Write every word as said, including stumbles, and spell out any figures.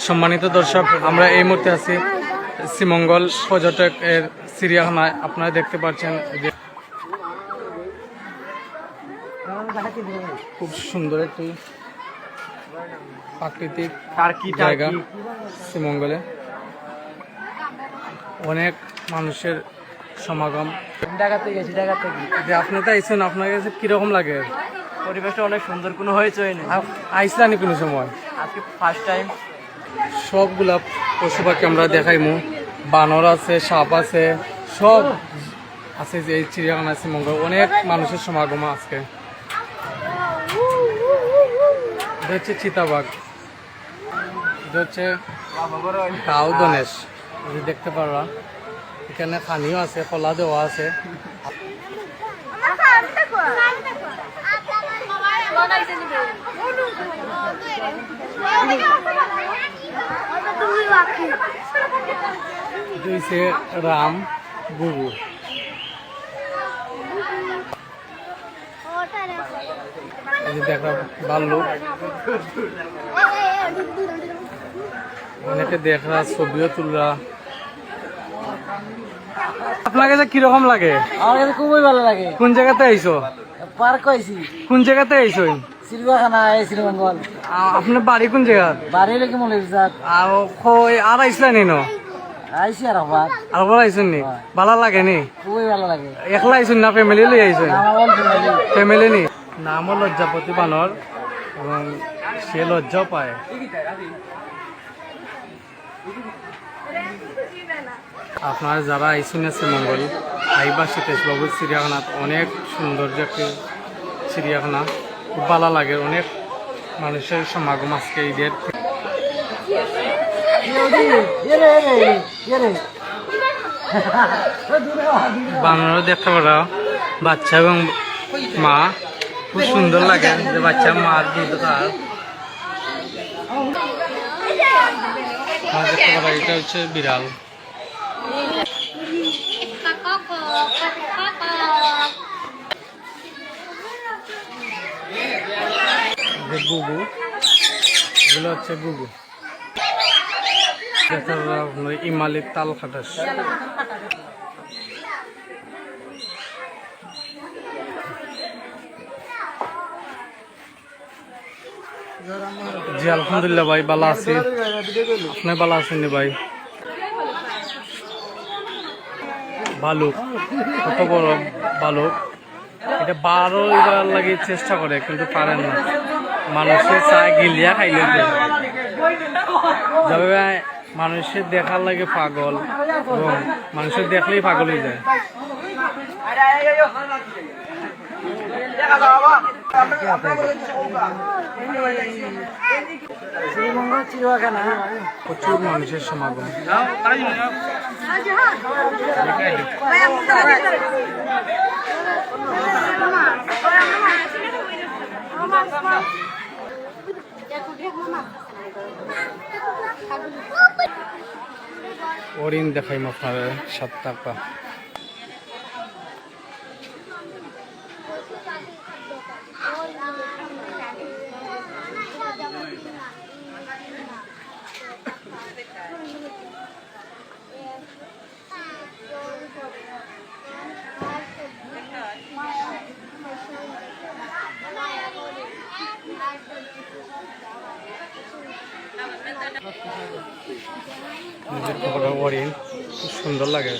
সম্মানিত দর্শক, আমরা এই মুহূর্তে আছি শ্রীমঙ্গল পর্যটকের চিড়িয়াখানায়। আপনারা দেখতে পাচ্ছেন যে খুব সুন্দর একটি প্রাকৃতিক টার্কি, জায়গা টার্কি। শ্রীমঙ্গলে অনেক মানুষের সমাগম। ঢাকা থেকে গেছি, ঢাকা থেকে। যে আপনি তো আইছেন, আপনার কাছে কিরকম লাগে? পরিবেশটা অনেক সুন্দর, কোনো হইচই নেই। আ-, আইসলানি কোনো সময়? আজকে ফার্স্ট টাইম। সবগুলা পশু পাখি আমরা দেখাইমু, বানর আছে, সাপ আছে, সব আছে যে এই চিড়িয়াখানা শ্রীমঙ্গল। অনেক মানুষের সমাগম আজকে। এটা হচ্ছে চিতাবাঘ, এটা হচ্ছে কাউ ধনেশ, এই যে দেখতে পারবা। এখানে পানিও আছে, কলা দেওয়া আছে। এটা হচ্ছে রাম গুগু। এই যে দেখরা ভাল্লুক, অনেকে দেখরা, ছবিও তুলরা। আপনার কাছে কিরকম লাগে? আমার কাছে খুবই ভালো লাগে। কোন জায়গাতে আইছো? পার্ক আইছি। কোন জায়গাতে আইছো? চিড়িয়াখানা, এই শ্রীমঙ্গল। আ-, আপনার বাড়ি কোন জায়গা? বাড়ি হলো কি মৌলভীবাজার। আর কই আর আইসলা নি ন? আইছি আর আবার। আর আবার আইছুন নি? হ্যাঁ। ভালা লাগে নি? খুবই ভালো লাগে। একলা আইছুন না ফ্যামিলি লই আইছুন? না, আমার ফ্যামিলি। ফ্যামিলি নি? নামও লজ্জাপতি বানর এবং সে লজ্জাও পায়। আপনারা যারা আইছুন না শ্রীমঙ্গল, আইবা সীতেশ বাবুর চিড়িয়াখানাত, অনেক সৌন্দর্য একটি চিড়িয়াখানা, খুব ভালা লাগে, অনেক মানুষের সমাগম আজকে ঈদের। বানরও দেখতে পারা, বাচ্চা এবং মা, খুব সুন্দর লাগে যে বাচ্চা মার দুধ খায়। মা দেখতে পারা, এটা হচ্ছে বিড়াল। যে গুগু, এগুলো হচ্ছে গুগু। দেখা যাবে আপনার ইমালি তাল খাটাস। জি, আলহামদুলিল্লাহ ভাই, ভালা আছি। আপনি ভালা আছেন নি ভাই? ভালুক, কত বড় ভালুক। এটা বারো এবার লাগে চেষ্টা করে, কিন্তু পারেন না। মানুষের চা গিলিয়া খাইলে তো। যাবে ভাই, মানুষের দেখার লাগে পাগল এবং মানুষের দেখলেই পাগল হয়ে যায়। শ্রীমঙ্গল চিড়িয়াখানা। প্রচুর মানুষের সমাগম। হরিণ দেখাইম আপনারে, সাত টাকা। নিজের খবর হরিণ, খুব সুন্দর লাগে।